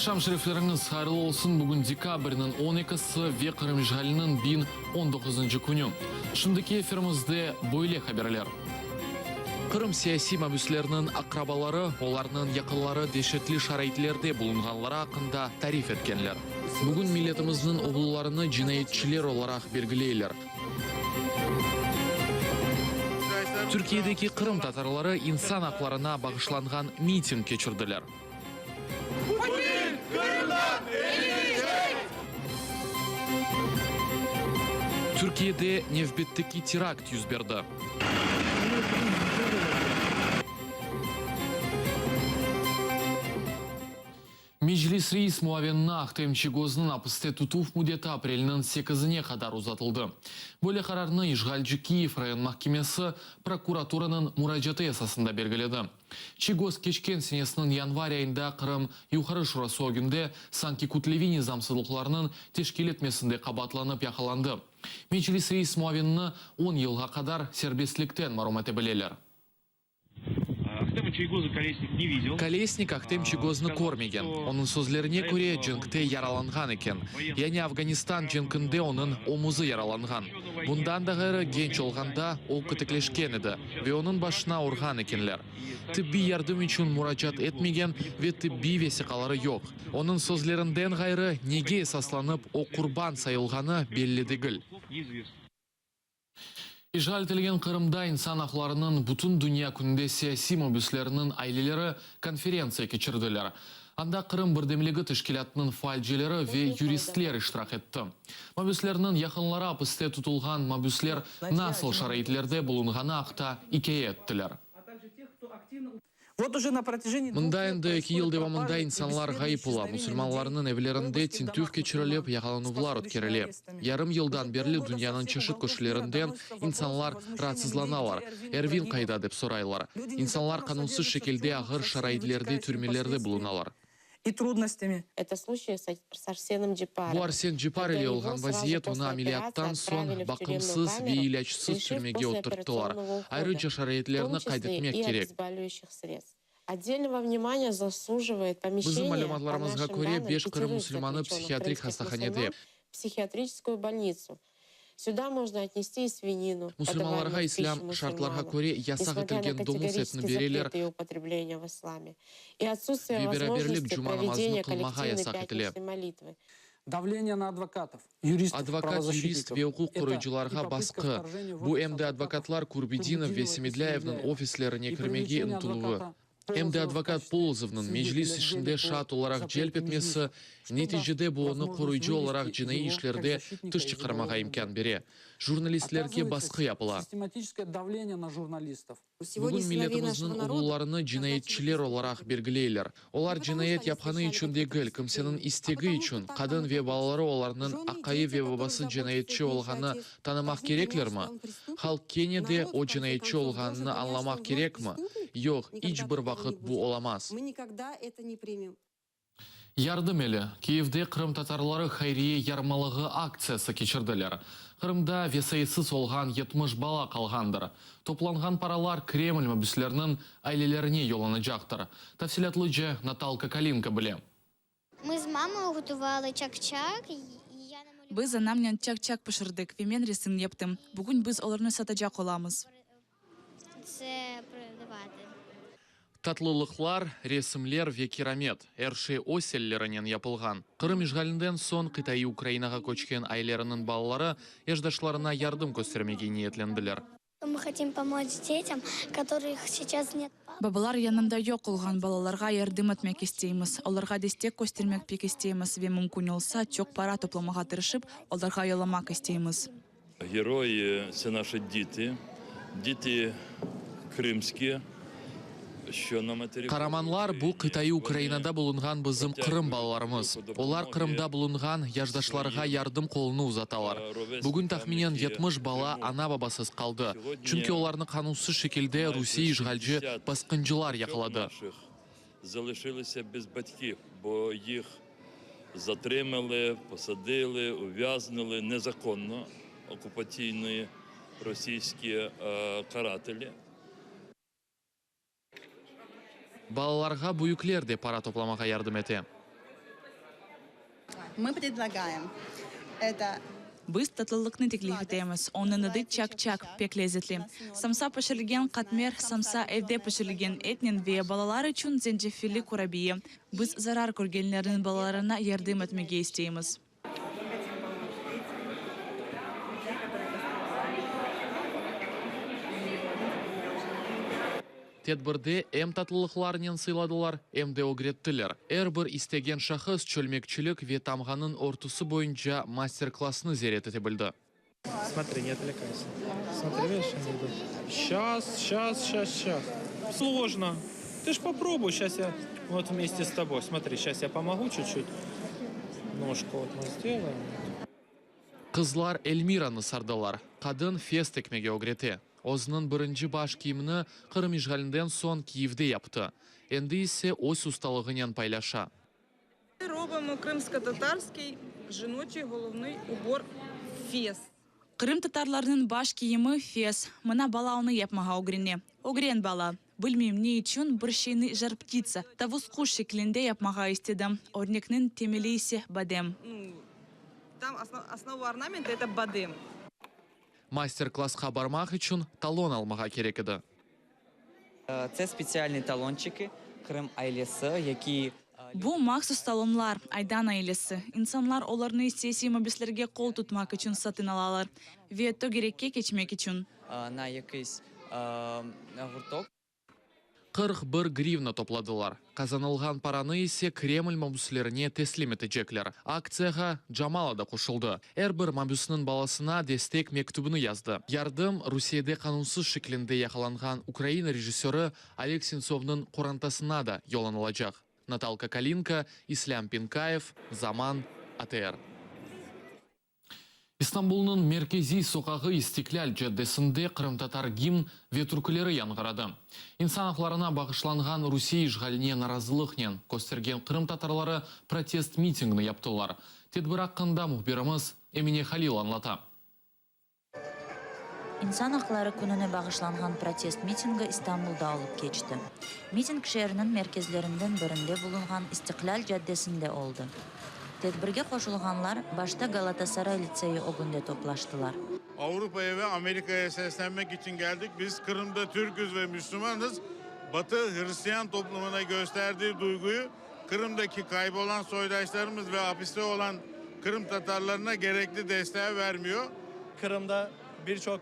Aqşam şerifleriñiz hayırlı olsun! Bugün dekabrniñ on ekisi ve Qırım işğaliniñ 1019-ncı künü. Şimdiki efirimizde böyle haberler. Qırım siyasiy mabüsleriniñ aqrabaları, olarnıñ yaqınları deşetli şaraitlerde bulunğanları aqqında tarif etkenler. Bugün milletimizniñ oğullarını cinayetçiler olaraq belgileyler. Türkiyedeki qırımtatarları insan aqlarına bağışlanğan miting keçirdiler. Putin Qırımdan elini çek! Türkiyede nevbetteki terakt yüz berdi. Meclis reis muavinini Ahtem Çiygoznıñ apiste tutuv müddeti aprelniñ sekizine qadar uzatıldı. Böyle qararnı işğalci Kiyev rayon mahkemesi prokuraturanıñ muracaatı esasında belgiledi. Çiygoz keçken senesiniñ yanvar ayında Qırım Yuqarı Şurası ögünde sanki kütleviy nizamsızlıqlarnıñ teşkil etmesinde qabaatlanıp yaqalandı. Meclis reis muavinini on yılğa qadar serbestlikten marum ete bileler. Kolesnik Ahtem Çiygoznı körmegen. Onıñ sözlerine köre, cenkte yaralanğan eken. Yani Afganistan cenkinde onıñ omuzı yaralanğan. Bundan da ğayrı, genç olğanda o kötekleşken edi ve onıñ başına urğan ekenler. Tibbiy yardım içün muracaat etmegen ve tibbiy vesiqaları yoq. Onıñ sözlerinden ğayrı, nege esaslanıp o qurban sayılğanı belli degil. İşğal etilgen Qırımda insan aqlarınıñ Bütündünya kününde siyasiy mabüslerniñ aileleri konferentsiya keçirdiler. Anda Qırım birdemligi teşkilâtınıñ faalcileri ve yuristler iştirak etti. Mabüslerniñ yaqınları apiste tutulğan mabüsler nasıl şaraitlerde bulunğanı aqta ikâye ettiler. Mında endi eki yıl devamında insanlar ğayıp ola, musulmanlarnıñ evlerinde tintüv keçirilip, yaqalanuvlar ötkerile. Yarım yıldan berli dünyanıñ çeşit köşelerinden insanlar raatsızlanalar, Ervin qayda dep soraylar. İnsanlar qanunsız şekilde ağır şaraitlerde türmelerde bulunalar. Bu Arsen Cepar ile olğan vaziyet, onı ameliyattan soñ baqımsız ve ilâcsız türmege oturttılar. Ayrıca şaraitlerni qayd etmek kerek. Bizim malümatlarımızğa köre, beş Qırım musulmanı psihiatrik hastahanede. Musulmanlarğa islâm şartlarğa köre yasaq etilgen domuz etini bereler ve beraberlik cuma namazını qılmağa yasaq etile. Advokat, yurist ve uquq qoruyıcılarğa basqı, bu em de advokatlar Kurbedinov ve Semedlâyevniñ ofislerine kirmege ıntıluvı. Em de advokat Polozovnıñ Meclis işinde şaat olaraq celp etmesi, neticede bu onı qoruyıcı olaraq cinaiy işlerde tış çıqarmağa imkân bere. Jurnalistlerge basqı yapıla. Bugün milletimizniñ oğullarını cinayetçiler olaraq belgileyler. Olar cinayet yapqanı içün degil, kimseniñ istegi içün, qadın ve balaları olarnıñ aqayı ve babası cinayetçi olğanı tanımaq kereklermi? Halq kene de o cinayetçi olğanını añlamaq kerekmi? Yoq, iç bir vaqıt bu olamaz. Yardım eli, Kiyevde qırımtatarları hayriye yarmalığı aktsiyası keçirdiler. Qırımda vesaitsiz olğan 70 bala qalğandır. Toplanğan paralar Kreml mabüsleriniñ ailelerine yollanacaqtır. Tafsilâtlıca Natalka Kalinka bile. Biz anamnen çak-çak pişirdik ve men resim yaptım. Bugün biz olarnı satacaq olamız. Tatlılıqlar, resimler ve kiramet, er şey öz ellerinen yapılğan. Qırım işğalinden soñ qıtaiy Ukrainağa köçken aileleriniñ balaları eşdaşlarına yardım köstermege niyetlendiler. Babalar yanında yoq olğan balalarğa yardım etmek isteymiz. Olarğa destek köstermek pek isteymiz ve mümkün olsa, çoq para toplamağa tırışıp, olarğa yollamaq isteymiz. Geroyi, tse naşi diti, diti krımskiye, şço na materiku. Qaramanlar, bu qıtaiy Ukrainada bulunğan bizim Qırım balalarımız. Olar Qırımda bulunğan yaşdaşlarğa yardım qolunı uzatalar. Bugün tahminen 70 bala ana-babasız qaldı, çünki olarnı qanunsız şekilde Rusiye işğalci basqıncılar yaqaladı. Zalışılısâ bez batkiv, bo yih zatrımalı, posadılı, uvâznılı nezakonno okupatsiynıy rosiyskiye karateli. Balalarğa büyükler de para toplamağa yardım ete. Мы predlagaem eto. Biz tatlılıqnı teklif etemiz, onıñ adı çak-çak, pek lezetli. Samsa pişirilgen qatmer, samsa evde pişirilgen etnen ve balalar içün zencefilli kurabiye. Biz zarar körgenlerniñ balalarına yardım etmege isteymiz. Tedbirde em tatlılıqlarnen sıyladılar, em de ögrettiler. Er bir istegen şahıs çölmekçilik ve tamğanıñ örtüsi boyunca master-klassnı ziyaret ete bildi. Smotri, ne otvlekayся. Smotri, vidiş, oni idut. Şças, şças, şças, şças. Slojno. Tı ж poprobuy, şças ya vot vmeste s toboy. Smotri, şças ya pomogu çut-çut. Nojku vot mı sdelayem. Qızlar Elmiranı sardılar. Qadın fes tikmege ögrete. Özüniñ birinci baş kiyimini Qırım işğalinden soñ Kiyevde yaptı. Endi ise öz ustalığınen paylaşa. Robımo qırımskotatarskiy jinoçiy golovnıy ubor fes. Qırımtatarlarnıñ baş kiyimi, fes. Mına bala onı yapmağa ögrene. Ögren, bala. Bilmeyim ne içün, bir şeyni jar-ptitsa, tavus quş şeklinde yapmağa istedim. Örnekniñ temeli ise badem. Tam osnova ornamenta, eto badem. Master-klassqa barmaq içün talon almağa kerek edi. Tse spetsialnıy talonçiki, Qırım ailesi, yaki. Bu mahsus talonlar, Aydan ailesi. İnsanlar olarnı siyasiy mabüslerge qol tutmaq içün satın alalar. Ve tögerekke keçmek içün. Na yakiys gurtok. 41 grivna topladılar. Qazanılğan paranı ise Kreml mabüslerine teslim etecekler. Aktsiyağa Camala da qoşuldı. Er bir mabüsniñ balasına destek mektübini yazdı. Yardım, Rusiyede qanunsız şeklinde yaqalanğan Ukraina rejissörı Oleg Sentsovnıñ qorantasına da yollanılacaq. Natalka Kalinka, İslâm Pinkayev, Zaman, ATR. İstanbulnıñ merkeziy soqağı İstiklâl caddesinde qırımtatar gimn ve türküleri yañğıradı. İnsan aqlarına bağışlanğan Rusiye işğaline narazılıqnen köstergen qırımtatarları protest mitingni yaptılar. Tedbir aqqında mühbirimiz Emine Halil añlata. İnsan aqları kününe bağışlanğan protest mitingi İstanbulda olıp keçti. Miting şeerniñ merkezlerinden birinde bulunğan İstiqlâl caddesinde oldı. Tedbirge qoşulğanlar başta Galatasaray litseyi ögünde toplaştılar. Avrupaya ve Amerikaya seslenmek içün geldik. Biz Qırımda türküz ve müslümanız. Batı hristiyan toplumuna gösterdiği duyguyu Qırımdaki kaybolan soydaşlarımız ve apiste olan Qırım tatarlarına gerekli desteği vermiyor. Qırımda bir çoq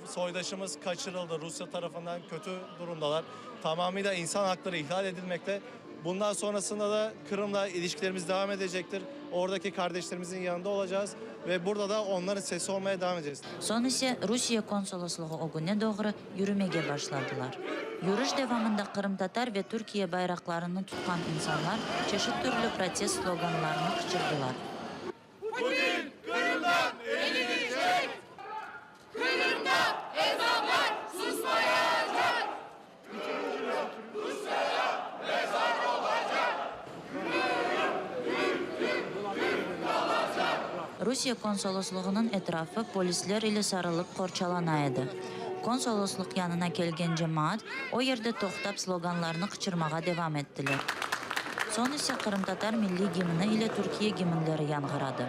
soydaşımız qaçırıldı, Rusya tarafından kötü durumdalar. Tamamıyla insan aqları ihlal edilmekte. Bundan sonrasında da Qırımla ilişkilerimiz devam edecektir. Oradaki kardeşlerimizin yanında olacağız ve burada da onların sesi olmaya devam edeceğiz. Soñ ise Rusiye konsoloslığı ögüne doğru yürümege başladılar. Yürüş devamında qırımtatar ve Türkiye bayraqlarını tutqan insanlar çeşit türlü protest sloganlarını qıçırdılar. Putin, Qırımdan elini çek! Qırımda ezanlar susmayacaq! Rusya'ya mezar olacaq! Qırım Türk'tür, Türk qalacaq! Rusiye konsoloslığınıñ etrafı polisler ile sarılıp qorçalana edi. Konsoloslıq yanına kelgen cemaat o yerde toqtap sloganlarnı qıçırmağa devam ettiler. Soñ ise qırımtatar milliy gimni ile Türkiye gimnleri yañğıradı.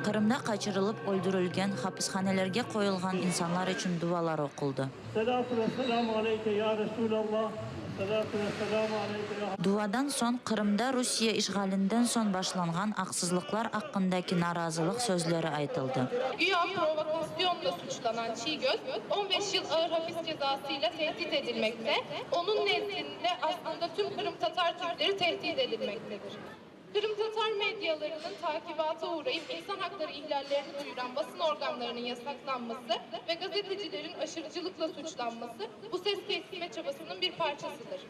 Qırımda qaçırılıp öldürilgen, hapishanelerge qoyulğan insanlar içün dualar oquldı. Selâtu ve selâmu aleyke ya Resûlallah, selâtu ve selâmu aleyke ya. Duadan soñ Qırımda Rusiye işğalinden soñ başlanğan aqsızlıqlar aqqındaki narazılıq sözleri aytıldı. Güya provokasyonla suçlanan Çiygöz 15 yıl ağır hapis cezası ile tehdit edilmekte, onun nezdinde aslında tüm Qırımtatar Türkleri tehdit edilmektedir. Qırımtatar medyalarınıñ taqibata uğrayıp insan aqları ihlallerini duyuran basın organlarınıñ yasaqlanması ve gazetecilerin aşırıcılıqla suçlanması bu ses kesme çabasınıñ bir parçasıdır.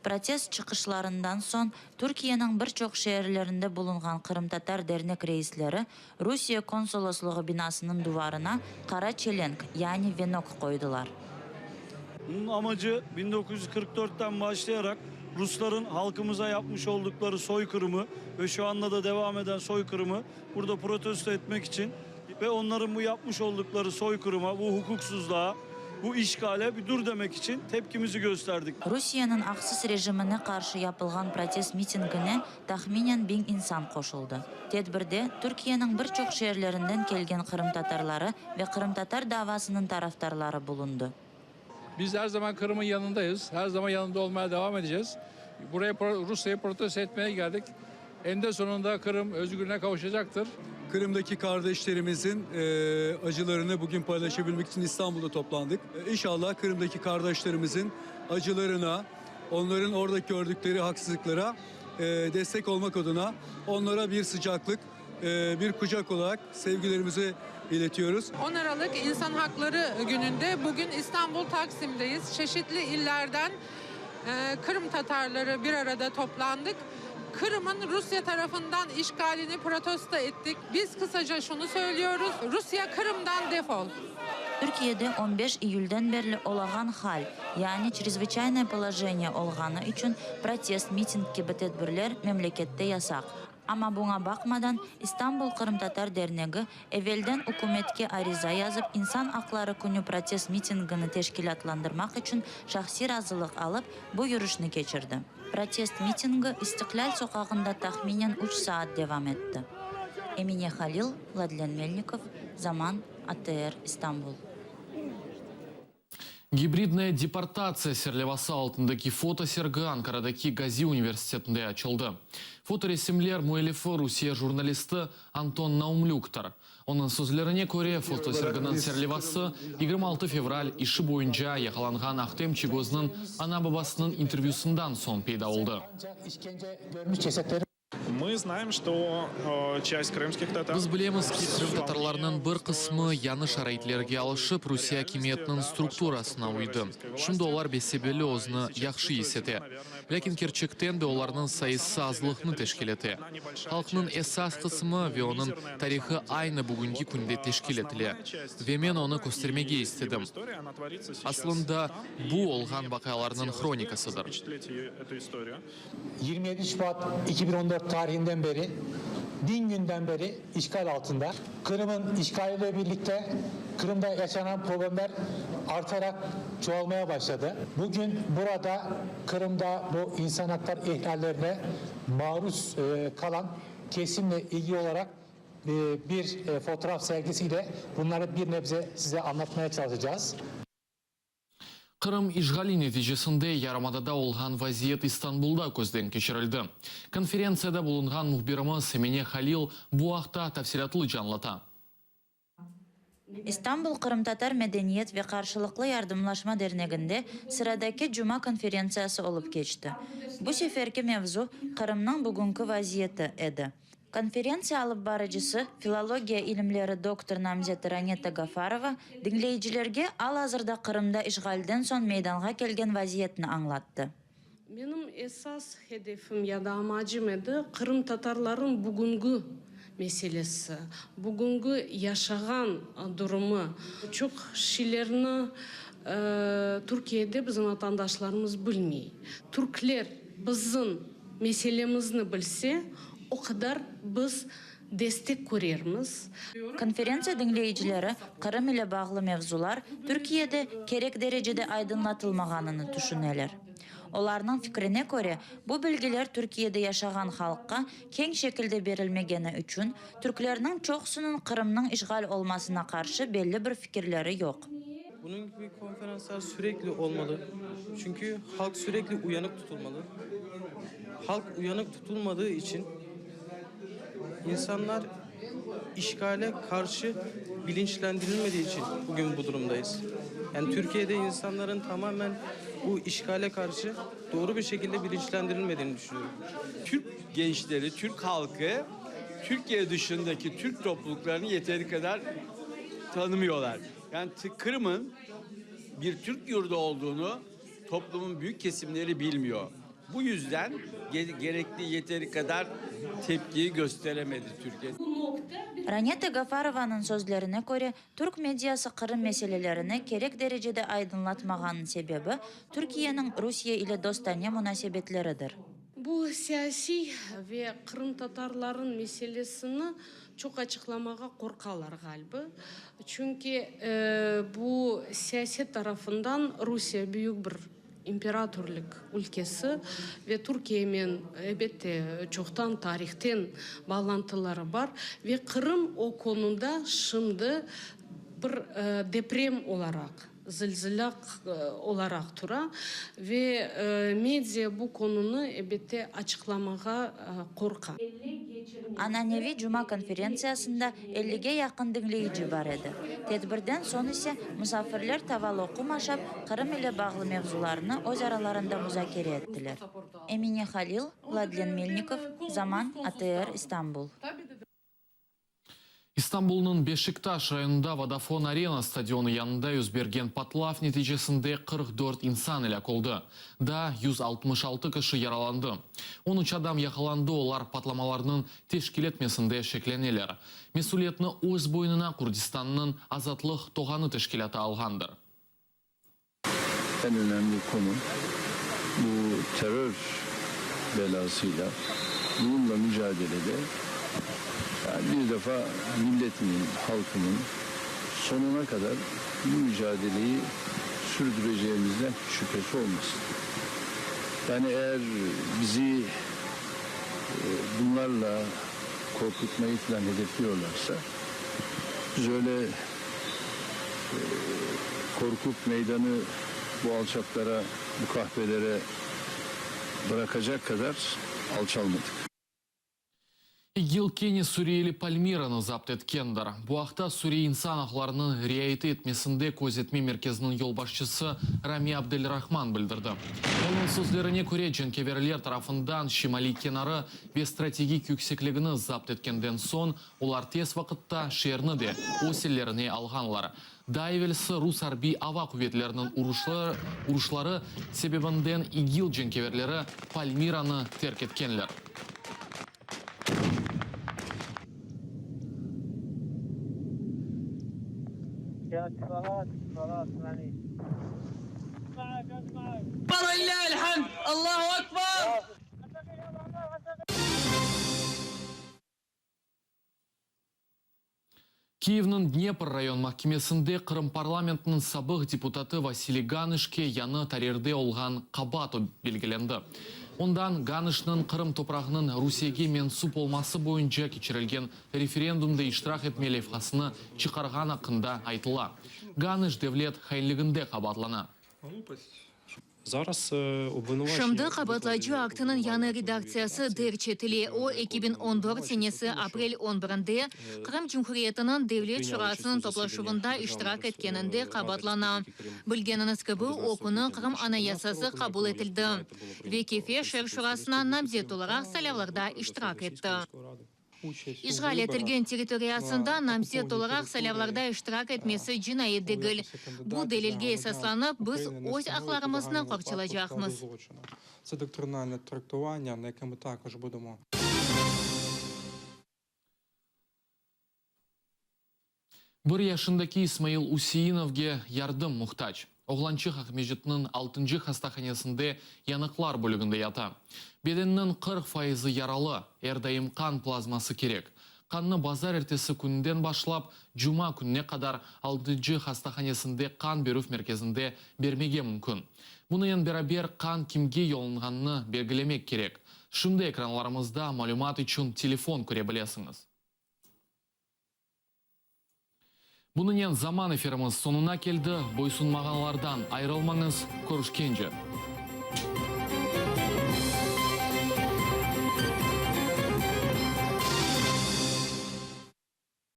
Protest çıqışlarından soñ Türkiyeniñ bir çoq şeerlerinde bulunğan qırımtatar dernek reisleri Rusiye konsoloslığı binasınıñ duvarına qara çelenk, yani venok qoydılar. Bunıñ amacı 1944-ten başlayarak. Rusların halkımıza yapmış oldukları soykırımı ve şu anda da devam eden soykırımı burada protesto etmek için ve onların bu yapmış oldukları soykırıma, bu hukuksuzluğa, bu işgale bir dur demek için tepkimizi gösterdik. Rusiyeniñ aqsız rejimine qarşı yapılğan protest mitingine tahminen biñ insan qoşuldı. Tedbirde Türkiyeniñ bir çoq şeerlerinden kelgen qırımtatarları ve qırımtatar davasınıñ tarafdarları bulundı. Biz er zaman Qırım'ın yanındayız, her zaman yanında olmaya devam edeceğiz. Buraya Rusya'yı protesto etmeye geldik. Eninde sonunda Qırım özgürlüğüne kavuşacaktır. Kırım'daki kardeşlerimizin acılarını bugün paylaşabilmek için İstanbul'da toplandık. İnşallah Kırım'daki kardeşlerimizin acılarına, onların orada gördükleri haksızlıklara destek olmak adına onlara bir sıcaklık, bir kucak olarak sevgilerimizi iletiyoruz. 10 Aralık İnsan Hakları Günü'nde bugün İstanbul Taksim'deyiz. Çeşitli illerden Kırım Tatarları bir arada toplandık. Kırım'ın Rusya tarafından işgalini protesto ettik. Biz kısaca şunu söylüyoruz, Rusya Kırım'dan defol! Türkiyede on beş iyülden berli olağan hal, yani çrezvıçaynoye polojeniye olğanı içün protest, miting kibi tedbirler memlekette yasaq. Amma buña baqmadan, İstanbul qırımtatar dernegi evelden ükümetke ariza yazıp, İnsan aqları künü protest mitingini teşkilâtlandırmaq içün şahsiy razılıq alıp, bu yürüşni keçirdi. Protest mitingi İstiqlâl soqağında tahminen üç saat devam etti. Emine Halil, Vladlen Melnikov, Zaman, ATR, İstanbul. Gibridnaya deportatsiya serlevası altındaki fotosergi Ankaradaki Gazi universitetinde açıldı. Fotoresimler müellifi Rusiye jurnalisti Anton Naumlüktır. Onıñ sözlerine köre, fotoserginiñ serlevası 26 fevral işi boyunca yaqalanğan Ahtem Çiygozınıñ ana-babasınıñ intervyüsından soñ peyda oldı. Biz bilemiz ki, qırımtatarlarnıñ bir qısmı yañı şaraitlerge alışıp, Rusiye akimiyetiniñ strukturasına uydı. Şimdi olar bese-belli özüni yahşı is ete. Lâkin kerçekten de olarnıñ sayısı azlıqnı teşkil ete. Halqnıñ esas qısmı ve onıñ tarihı aynı bugünki künde teşkil etile. Ve men onı köstermege istedim. Aslında, bu, olğan vaqialarnıñ hronikasıdır. 27 Şubat 2014 tarihinden beri 1000 günden beri işgal altında. Kırım'ın işgaliyle birlikte Kırım'da yaşanan problemler artarak çoğalmaya başladı. Bugün burada Kırım'da bu insan haklar ihlallerine maruz e, kalan kesimle ilgili olarak e, bir e, fotoğraf sergisiyle bunları bir nebze size anlatmaya çalışacağız. Qırım işğali neticesinde yarımadada olğan vaziyet İstanbulda közden keçirildi. Konferentsiyada bulunğan mühbirimiz Emine Halil bu aqta tafsilâtlıca añlata. İstanbul qırımtatar medeniyet ve qarşılıqlı yardımlaşma derneginde sıradaki cuma konferentsiyası olıp keçti. Bu seferki mevzu Qırımnıñ bugünki vaziyeti edi. Konferentsiya alıp barıcısı, filologiya ilimleri doktor namzeti Raneta Gafarova diñleyicilerge al-azırda Qırımda işğalden soñ meydanğa kelgen vaziyetni añlattı. Menim esas hedefim ya da amacım edi, qırımtatarlarnıñ bugüngi meselesi, bugüngi yaşağan durumı. Çoq şeylerni Türkiyede bizim vatandaşlarımız bilmey. Türkler bizim meselemizni bilse, o qadar biz destek körermiz. Konferentsiya diñleyicileri Qırım ile bağlı mevzular Türkiyede kerek derecede aydınlatılmağanını tüşüneler. Olarnıñ fikrine köre, bu bilgiler Türkiyede yaşağan halqqa keñ şekilde berilmegeni içün, türklerniñ çoqusınıñ Qırımnıñ işğal olmasına qarşı belli bir fikirleri yoq. Bunıñ kibi konferanslar sürekli olmalı, çünki halq sürekli uyanıq tutulmalı. Halq uyanıq tutulmadığı içün insanlar işğale qarşı bilinçlendirilmediği içün bugün bu durumdayız. Yani Türkiye'de insanların tamamen bu işğale qarşı doğru bir şekilde bilinçlendirilmediğini düşünüyorum. Türk gençleri, Türk halkı Türkiye dışındaki Türk topluluklarını yeteri kadar tanımıyorlar. Yani Kırım'ın bir Türk yurdu olduğunu toplumun büyük kesimleri bilmiyor. Bu yüzden gerekli yeteri kadar tepkiyi gösteremedi Türkiye. Bu nokta. Raneta Gafarovanıñ sözlerine köre, türk mediası Qırım meselelerini kerek derecede aydınlatmağanıñ sebebi, Türkiyeniñ Rusiye ile dostane munasebetleridir. Bu siyasiy ve qırımtatarlarıñ meselesini çoq açıqlamağa qorqalar, ğaliba. Çünki bu siyaset tarafından Rusiye büyük bir imperatorlik ülkesi ve Türkiyemen, elbette, çoqtan tarihten bağlantıları bar ve Qırım o konuda şimdi bir deprem olaraq, zilzila olaraq tura ve media bu konunı, elbette, açıqlamağa qorqa. Ananeviy cuma konferentsiyasında ellige yaqın diñleyici bar edi. Tedbirden soñ ise musafirler tava loqum aşap, Qırım ile bağlı mevzularnı öz aralarında muzakere ettiler. Emine Halil, Vladlen Melnikov, Zaman, ATR, İstanbul. İstanbulnıñ Beşiktaş rayonında Vodafone Arena stadionı yanında yüz bergen patlav neticesinde 44 insan elâk oldı. Daa 166 kişi yaralandı. On üç adam yaqalandı, olar patlamalarnıñ teşkil etmesinde şekleneler. Mesüliyetni öz boynuna Kurdistannıñ Azatlıq Toğanı teşkilâtı alğandır. En önemli konu bu terör belasıyla bununla mücadelede yani bir defa milletinin, halkının sonuna kadar bu mücadeleyi sürdüreceğimizden hiç şüphesi olmasın. Yani eğer bizi bunlarla korkutmayı filan hedefliyorlarsa biz öyle Korkup meydanı bu alçaqlara, bu kahvelere bırakacaq qadar alçalmadıq. İGİL kene suriyeli Palmiranı zapt etkendir. Bu aqta Suriye insan aqlarınıñ riayeti etmesinde közetme merkeziniñ yolbaşçısı Rami Abdel Rahman bildirdi. Onıñ sözlerine köre, cenkeverler tarafından şimaliy kenarı ve strategik yüksekligini zapt etkenden soñ Olar tez vaqıtta şeerni de öz ellerine alğanlar. Daa evelsi rus arbiy ava quvetleriniñ uruşları sebebinden İGİL cenkeverleri Palmiranı terk etkenler. Kiyevniñ Dnepr rayon mahkemesinde Qırım parlamentiniñ sabıq deputatı Vasiliy Ganışke yañı tarirde olğan qabaat belgilendi. Ondan Ganışnıñ Qırım toprağınıñ Rusiyege mensüp olması boyunca keçirilgen referendumda iştirak etme levhasını çıqarğan aqqında aytıla. Ganış devlet hainliginde qabaatlana. Şimdi qabaatlayıcı aktınıñ yañı redaktsiyası derc etile, o, 2014 senesi aprel on birinde Qırım Cumhuriyetiniñ Devlet Şurasınıñ toplaşuvında iştirak etkeninde qabaatlana. Bilgeniñiz kibi, o künü Qırım Anayasası qabul etildi ve Kefe şeer şurasına namzet olaraq saylavlarda iştirak etti. İşğal etilgen territoriyasında namzet olaraq saylavlarda iştirak etmesi cinayet degil. Bu delilge esaslanıp, biz öz aqlarımıznı qorçalacaqmız. Bir yaşındaki İsmail Useinovge yardım muhtac. Oğlançıq Aqmescitniñ altıncı hastahanesinde yanıqlar bölüginde yata. Bedeniniñ 40 fayızı yaralı, er daim qan plazması kerek. Qannı bazarertesi kününden başlap cuma kününe qadar altıncı hastahanesinde qan berüv merkezinde bermege mümkün. Bunınen beraber qan kimge yollanğanını belgilemek kerek. Şimdi ekranlarımızda malümat içün telefon köre bilesiñiz. Bunınen Zaman efirimiz soñuna keldi. Boysunmağanlardan ayırılmañız. Körüşkence.